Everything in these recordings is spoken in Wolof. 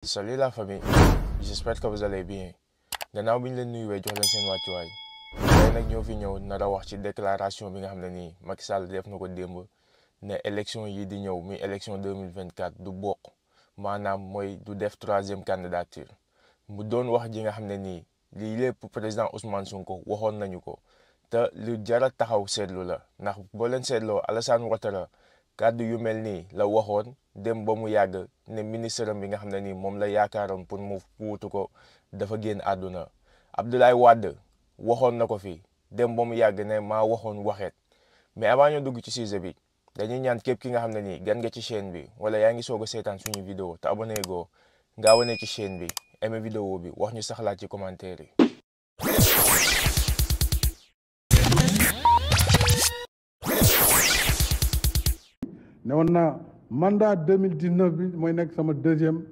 Salut la famille, j'espère que vous allez bien. Gannaaw bi ñu leen nuyuwee jox leen seen wàccuwaay tey nag ñoo fi ñëw nar a wax ci déclaration bi nga xam ne nii Macky Sall def na ko démb ne élection yi di ñëw muy élection 2024 du bokk maanaam mooy du def troisième candidature mu doon wax ji nga xam ne nii lii lépp président Ousmane Sonko waxoon nañu ko te lu jara taxaw seetlu la ndax boo leen seetloo Alassane Ouattara kàddu yu mel nii la waxoon dem ba mu yàgg ne ministre bi nga xam ne nii moom la yaakaaroon pour mu wuutu ko dafa génn àdduna Abdoulaye Wade waxoon na ko fi dem ba mu yàgg ne maa waxoon waxeet mais avant ñu dugg ci sujet bi dañuy ñaan képp ki nga xam ne nii gan nga ci chaîne bi wala yaa ngi soog a seetaan suñu vidéo te abonné goo nga abonné ci chaîne bi aimé vidéo bi wax ñu saxlaat ci commentaire yi. ne woon naa mandat 2019 bi mooy nekk sama deuxième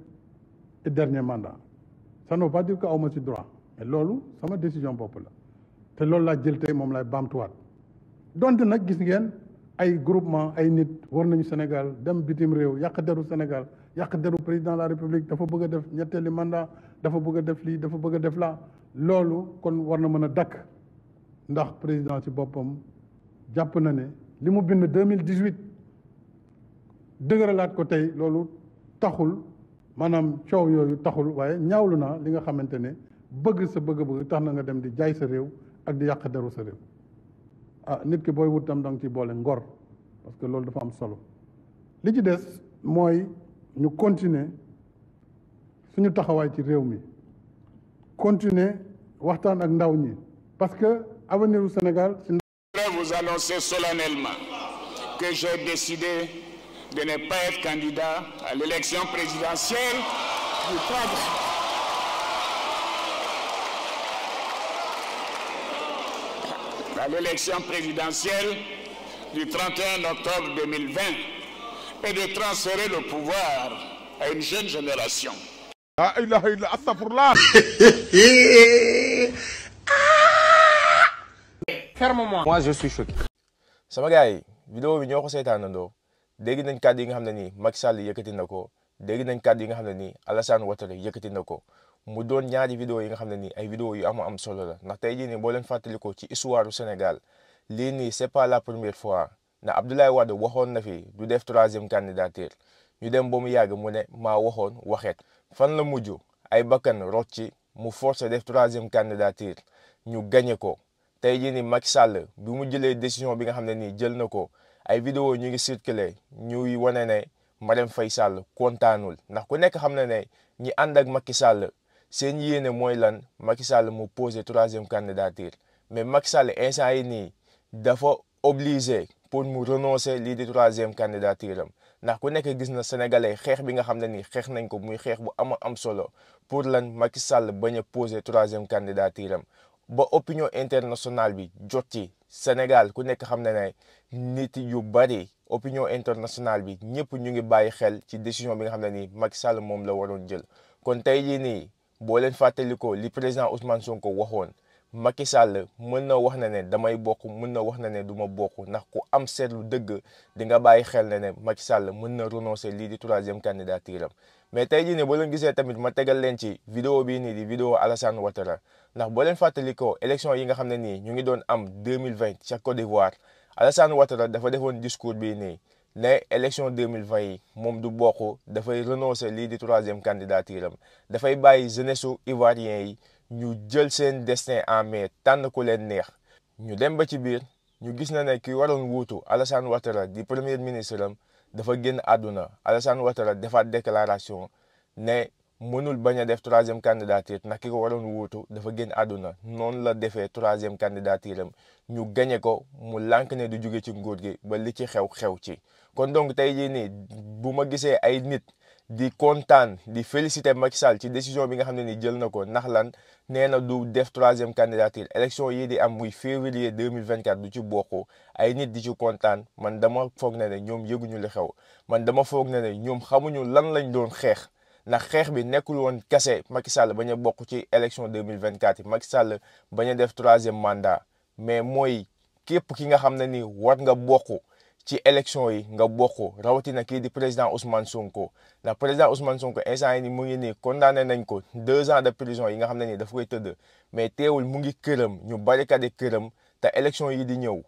et dernier mandat ça ne veut pas dire que awma ci droit mais loolu sama décision bopp la te loolu laa jël tey moom lay baamtuwaat donte nag gis ngeen ay groupement ay nit war nañu Sénégal dem bitim réew yàq deru Sénégal yàq deru président de la République dafa bëgg a def ñetteeli mandat dafa bëgg a def lii dafa bëgg a def laa loolu kon war na mën a dakk ndax président ci boppam jàpp na ne li mu bind 2018 dëgëralaat ko tey loolu taxul maanaam coow yooyu taxul waaye ñaawlu naa li nga xamante ne bëgg sa bëgg-bëgg tax na nga dem di jaay sa réew ak di yàq deru sa réew ah nit ki booy wut tam da nga ci boole ngor parce que loolu dafa am solo li ci des mooy ñu continuer suñu taxawaay ci réew mi continuer waxtaan ak ndaw ñi parce que avenir du Sénégal. Je vais vous annoncer solennellement que j'ai décidé de ne pas être candidat à l'élection présidentielle du 31 octobre 2020 et de transférer le pouvoir à une jeune génération. La ilaha illa astaghfirullah. Ferme-moi. Moi je suis choqué. sama gars yi vidéo bi ñoo ko seetaanandoo dégg nañ kàddu yi nga xam ne nii Macky Sall yëkkati na ko dégg nañ kàddu yi nga xam ne nii Alassane Ouattara yëkkati na ko mu doon ñaari vidéo yi nga xam ne nii ay vidéo yu am solo la ndax tey jii nii boo leen fàttalikoo ci histoire du Sénégal lii nii c'est pas la première fois na Abdoulaye Wade waxoon na fi du def troisième candidature ñu dem ba mu yàgg mu ne maa waxoon waxeet fan la mujj ay bakkan rot ci mu forcé def troisième candidature ñu gagné ko tey jii nii Macky Sall bi mu jëlee décision bi nga xam ne nii jël na ko ay vidéo ñu ngi circulé ñuy wane ne Marème Faye Sall kontaanul ndax ku nekk xam na ne ñi ànd ak Macky Sall seen yéene mooy lan Macky Sall mu posé troisième candidature mais Macky Sall instant yi nii dafa obligé pour mu renoncer lii di troisième candidature am ndax ku nekk gis na sénégalais xeex bi nga xam ne nii xeex nañ ko muy xeex bu am solo pour lan Macky Sall bañ a posé troisième candidature am ba opinion internationale bi jot ci Sénégal ku nekk xam ne ne nit yu bari opinion internationale bi ñëpp ñu ngi bàyyi xel ci décision bi nga xam ne nii Macky Sall moom la waroon jël kon tey jii nii boo leen fàttalikoo li président Ousmane Sonko waxoon Macky Sall mën na wax na ne damay bokk mën na wax na ne du ma bokk ndax ku am seetlu dëgg di nga bàyyi xel ne Macky Sall mën na renoncer lii di troisième candidature am mais tey jii nii boo leen gisee tamit ma tegal leen ci vidéo bii nii di vidéo Alassane Ouattara ndax boo leen fàttalikoo élection yi nga xam ne nii ñu ngi doon am 2020 ca Côte d'Ivoire Alassane Ouattara dafa defoon discours bii nii ne élection 2020 yi moom du bokk dafay renoncer lii di troisième candidature am dafay bàyyi jeunesse su ivoirien yi ñu jël seen destin en main tànn ku leen neex ñu dem ba ci biir ñu gis na ne ki waroon wuutu Alassane Ouattara di premier ministre am dafa génn àdduna Alassane Ouattara defaat déclaration ne mënul bañ a def troisième candidature ndax ki ko waroon wuutu dafa génn àdduna noonu la defee troisième candidature am ñu gañe ko mu lànk ne du jóge ci nguur gi ba li ci xew ci kon donc tey jii nii bu ma gisee ay nit di kontaan di féliciter Macky Sall ci décision bi nga xam ne ni jël na ko ndax lan nee na du def troisième candidature élection yii di am muy février 2024 du ci bokk ay nit di ci kontaan man dama foog ne ñoom yëguñu li xew man dama foog ne ñoom xamuñu lan lañ doon xeex ndax xeex bi nekkul woon kese Macky Sall bañ a bokk ci élection 2024 yi Macky Sall bañ a def troisième mandat mais mooy képp ki nga xam ne ni war nga bokk ci élection yi nga bokk rawatina kii di président Ousmane Sonko ndax président Ousmane Sonko instant yi ni mu ngi nii condamné nañ ko 2 ans de prison yi nga xam ne nii daf koy tëdd mais teewul mu ngi këram ñu barricade këram te élection yi di ñëw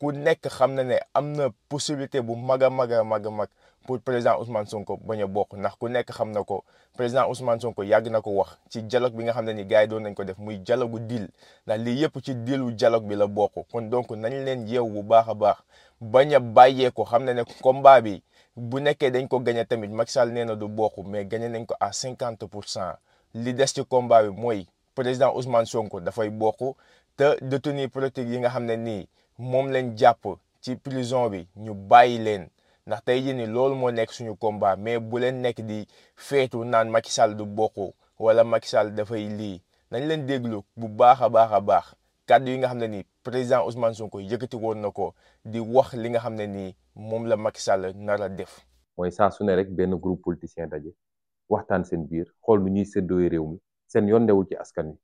ku nekk xam na ne am na possibilité bu mag a mag pour président Ousmane Sonko bañ a bokk ndax ku nekk xam na ko président Ousmane Sonko yàgg na ko wax ci dialogue bi nga xam ne ni gars yi doon nañ ko def muy dialogue gu deal ndax lii yëpp ci dealu dialogue bi la bokk kon donc nañ leen yeew bu baax a baax bañ a bàyyee ko xam ne combat bi bu nekkee dañ ko gagné tamit Macky Sall nee na du bokk mais gagné nañ ko à 50% li des ci combat bi mooy président Ousmane Sonko dafay bokk te détenu politique yi nga xam ne nii moom lañ jàpp ci prison bi ñu bàyyi leen ndax tey jii nii loolu moo nekk suñu combat mais bu leen nekk di feetu naan Macky Sall du bokk wala Macky Sall dafay lii nañ leen déglu bu baax a baax kàddu yi nga xam ne nii président Ousmane Sonko yëkkati woon na ko di wax li nga xam ne nii moom la Macky Sall nar a def. mooy saa su ne rek benn groupe politicien daje waxtaan seen biir xool nu ñuy séddoo réew mi seen yoon newul ci askan wi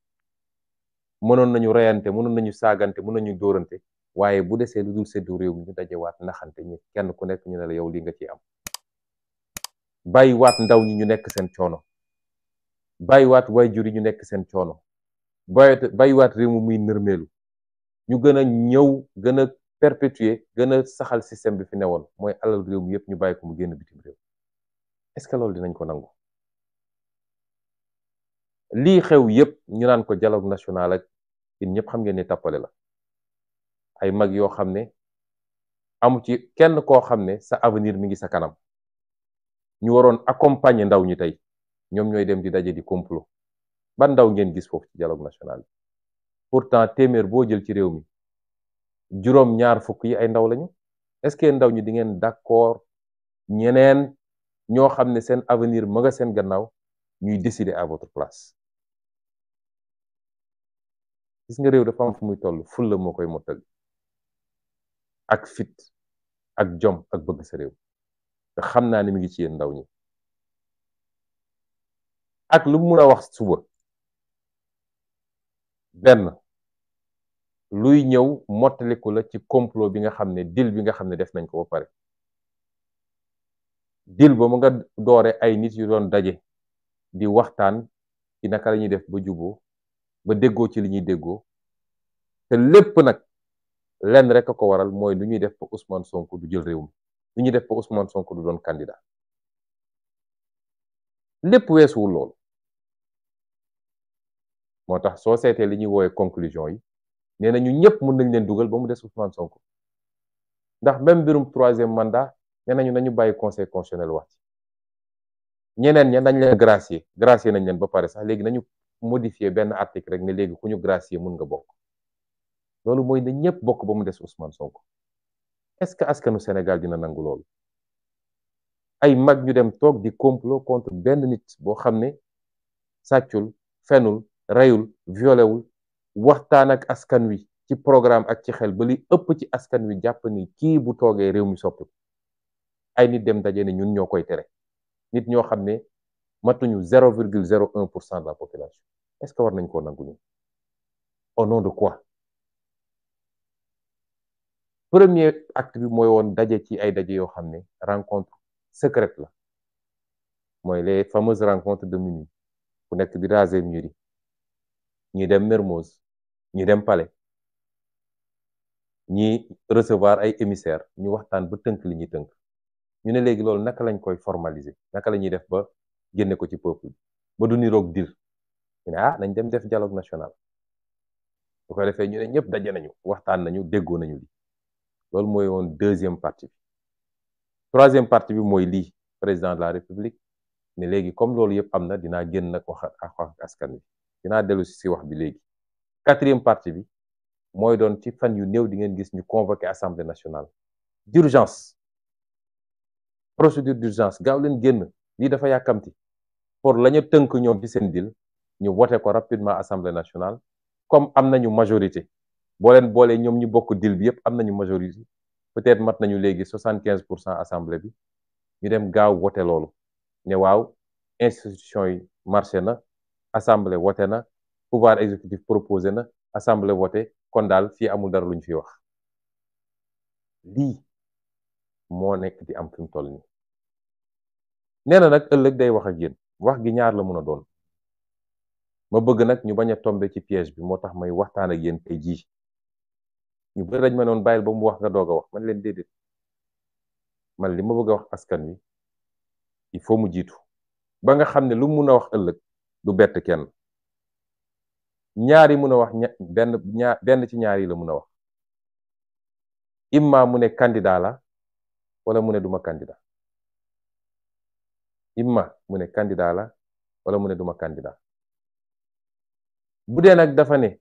mënoon nañu reyante mënoon nañu saagante mënoon nañu dóorante waaye bu desee lu dul séddoo réew mi ñu dajewaat naxante ñi kenn ku nekk ñu ne la yow li nga ciy am bàyyiwaat ndaw ñi ñu nekk seen coono bàyyiwaat waajur yi ñu nekk seen coono bàyyiwaat réew mi muy nërmeelu ñu gën a ñëw gën a perpétuer gën a saxal système bi fi newoon mooy alal réew mi yëpp ñu bàyyi ko mu génn bitim réew est-ce que loolu dinañ ko nangu lii xew yëpp ñu naan ko dialogue national ak yéen ñëpp xam ngeen ni tappale la ay mag yoo xam ne amu ci kenn koo xam ne sa avenir mi ngi sa kanam ñu waroon accompagner ndaw ñi tey ñoom ñooy dem di daje di complot ban ndaw ngeen gis foofu ci dialogue national bi pourtant téeméer boo jël ci réew mi juróom ñaar fukk yi ay ndaw lañu est-ce que ndaw ñi di ngeen d'accord ñeneen ñoo xam ne seen avenir ma nga seen gannaaw ñuy décider à votre place gis nga réew dafa am fu muy toll fulla moo koy mottal ak fit ak jom ak bëgg sa réew te xam naa ne mi ngi ci yéen ndaw ñi ak lu mu mun a wax suba benn luy ñëw mottaliku la ci complot bi nga xam ne deal bi nga xam ne def nañ ko ba pare deal ba mu nga doore ay nit yu doon daje di waxtaan ci naka la ñuy def ba juboo ba déggoo ci li ñuy déggoo te lépp nag lenn rek a ko waral mooy lu ñuy def ba Ousmane Sonko du jël réew mi lu ñuy def ba Ousmane Sonko du doon candidat lépp weesuwul loolu moo tax soo seetee li ñuy woowee conclusion yi nee na ñu ñëpp mën nañ leen dugal ba mu des Ousmane Sonko ndax même mbirum 3e mandat nee nañu nañu bàyyi conseil constitutionnel wax ci ñeneen ña nañ leen gracier nañ leen ba pare sax léegi nañu modifier benn article rek ne léegi ku ñu gracier mun nga bokk loolu mooy na ñëpp bokk ba mu des Ousmane Sonko est-ce que askanu Sénégal dina nangu loolu ay mag ñu dem toog di complot contre benn nit boo xam ne sàccul fenul reyul violewul waxtaan ak askan wi ci programme ak ci xel ba li ëpp ci askan wi jàpp ni kii bu toogee réew mi soppi ay nit dem daje ne ñun ñoo koy tere nit ñoo xam ne matuñu 0,01% de la population est-ce que war nañ koo nangu ni au nom de quoi premier acte bi mooy woon daje ci ay daje yoo xam ne rencontre secrète la mooy les fameuses rencontres de minuit ku nekk di raser mur yi ñi dem Mermoz ñi dem Palais ñi recevoir ay émissaires ñu waxtaan ba tënk li ñuy tënk ñu ne léegi loolu naka lañ koy formaliser naka la ñuy def ba génne ko ci peuple ba du niroog dil ñu ne nañ dem def dialogue national bu ko defee ñu ne ñëpp daje nañu waxtaan nañu déggoo nañu li loolu mooy woon deuxième partie bi troisième partie bi mooy lii président de la république ne léegi comme loolu yëpp am na dinaa génn nag wax ak askan wi dinaa dellu si wax bi léegi quatrième partie bi mooy doon ci fan yu néew di ngeen gis ñu convoqué assemblée nationale d'urgence procédure d'urgence gaaw leen génn lii dafa yàkkamti pour la ñu tënk ñoom ci seen deal ñu voté ko rapidement assemblée nationale comme am nañu majorité boo leen boolee ñoom ñu bokk deal bi yëpp am nañu majorité peut-être mat nañu léegi 75% assemblée bi ñu dem gaaw voté loolu ne waaw institution yi marché na assemblée voté na pouvoir exécutif proposé na assemblée voté kon daal fii amul dara lu ñu fi wax lii moo nekk di am fi mu toll nii nee na nag ëllëg day wax ak yéen wax gi ñaar la mun a doon ma bëgg nag ñu bañ a tomber ci piège bi moo tax may waxtaan ak yéen tey jii ñu bëri dañ ma noon bàyyil ba mu wax nga doog a wax man leen déedéet man li ma bëgg a wax askan wi il faut mu jiitu ba nga xam ne lu mun a wax ëllëg du bett kenn ñaar yi mun a wax benn ci ñaar yi la mun a wax imma mu ne candidat la wala mu ne duma candidat imma mu ne candidat la wala mu ne duma candidat bu dee nag dafa ne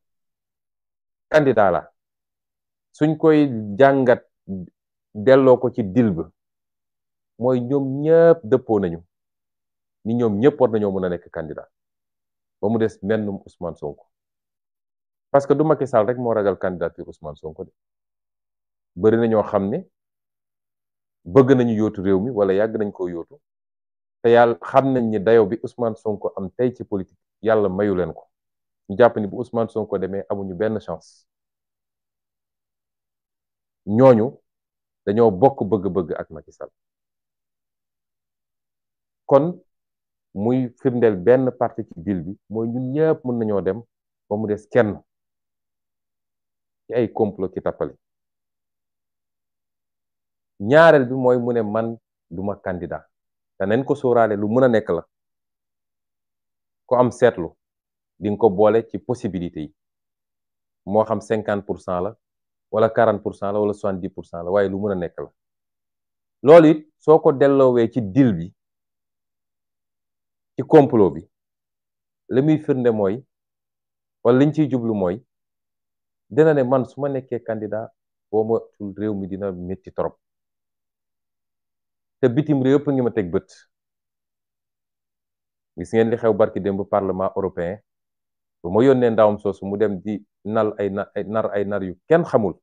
candidat la suñ koy jàngat delloo ko ci dil ba mooy ñoom ñëpp dëppoo nañu ni ñoom ñëpp war nañoo mën a nekk candidat ba mu des mennum Ousmane Sonko parce que du Macky Sall rek moo ragal candidature Ousmane Sonko de bëri na ñoo xam ne bëgg nañu yóotu réew mi wala yàgg nañ koo yóotu te yàlla xam nañ ni dayo bi Ousmane Sonko am tey ci politique yàlla mayu leen ko ñu jàpp ni bu Ousmane Sonko demee amuñu benn chance ñooñu dañoo bokk bëgg-bëgg ak Macky Sall kon muy firndeel benn parti ci deal bi mooy ñun ñëpp mën nañoo dem ba mu des kenn ci ay complot ki tappale ñaareel bi mooy mu ne man duma candidat te nañ ko sóoraale lu mën a nekk la ko am seetlu di nga ko boole ci possibilité yi moo xam 50% la wala 40% la wala 70% la waaye lu mën a nekk la loolu it soo ko delloowee ci deal bi ci complot bi li muy firnde mooy wala liñ ciy jublu mooy dina ne man su ma nekkee candidat boo matul réew mi dina métti trop te bitim réew yëpp ngi ma teg bët gis ngeen li xew barki démb parlement européen bu ma yónnee ndawam soosu mu dem di nar ay nar yu kenn xamul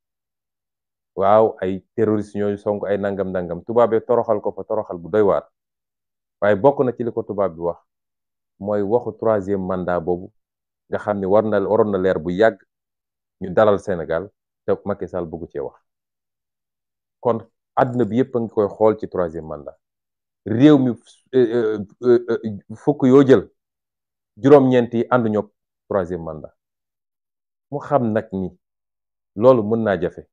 waaw ay terroriste ñooñu sonk ay nangam tubaabee toroxal ko fa toroxal bu doy waar waaye bokk na ci li ko tubaab bi wax mooy waxu 3e mandat boobu nga xam ne waroon na leer bu yàgg ñu dalal Sénégal te Macky Sall bëggu cee wax kon àdduna bi yëpp a ngi koy xool ci 3e mandat réew mi fukk yoo jël juróom-ñeent yi ànduñoo 3e mandat mu xam nag ni loolu mën naa jafe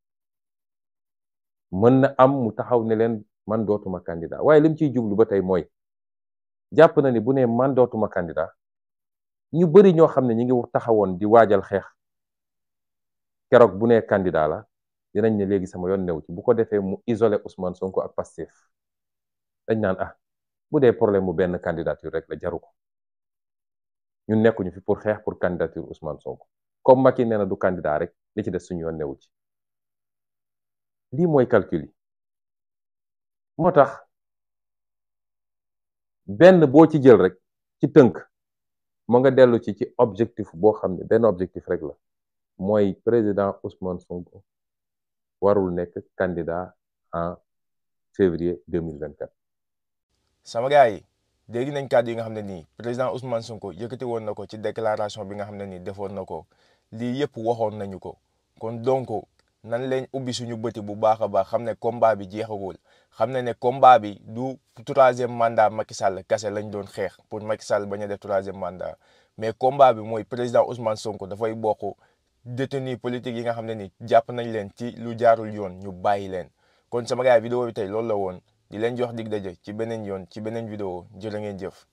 mën na am mu taxaw ne leen man dootuma candidat waaye lim ciy jublu ba tey mooy jàpp na ni bu ne man dootuma candidat ñu bari ñoo xam ne ñi ngi taxawoon di waajal xeex keroog bu ne candidat la dinañ ne léegi sama yoon new ci bu ko defee mu isolé Ousmane Sonko ak Pastef dañ naan bu dee problème mu benn candidature rek la jaru ko ñun nekkuñu fi pour xeex pour candidature Ousmane Sonko comme Macky nee na du candidat rek li ci des suñu yoon newu ci lii mooy calcul yi moo tax benn boo ci jël rek ci tënk mu nga dellu ci objectif boo xam ne benn objectif rek la mooy président Ousmane Sonko warul nekk candidat en février 2024. sama gars yi dégg nañ kàddu yi nga xam ne nii président Ousmane Sonko yëkkati woon na ko ci déclaration bi nga xam ne nii defoon na ko lii yëpp waxoon nañu ko kon donc nan leen ubbi suñu bëti bu baax a baax xam ne combat bi jeexagul xam ne combat bi du 3e mandat Macky Sall kese lañ doon xeex pour Macky Sall bañ a def 3e mandat mais combat bi mooy président Ousmane Sonko dafay bokk détenu politique yi nga xam ne ni jàpp nañ leen ci lu jaarul yoon ñu bàyyi leen kon sama gars vidéo bi tey loolu la woon di leen jox dig daje ci beneen yoon ci beneen vidéo jërë ngeen jëf.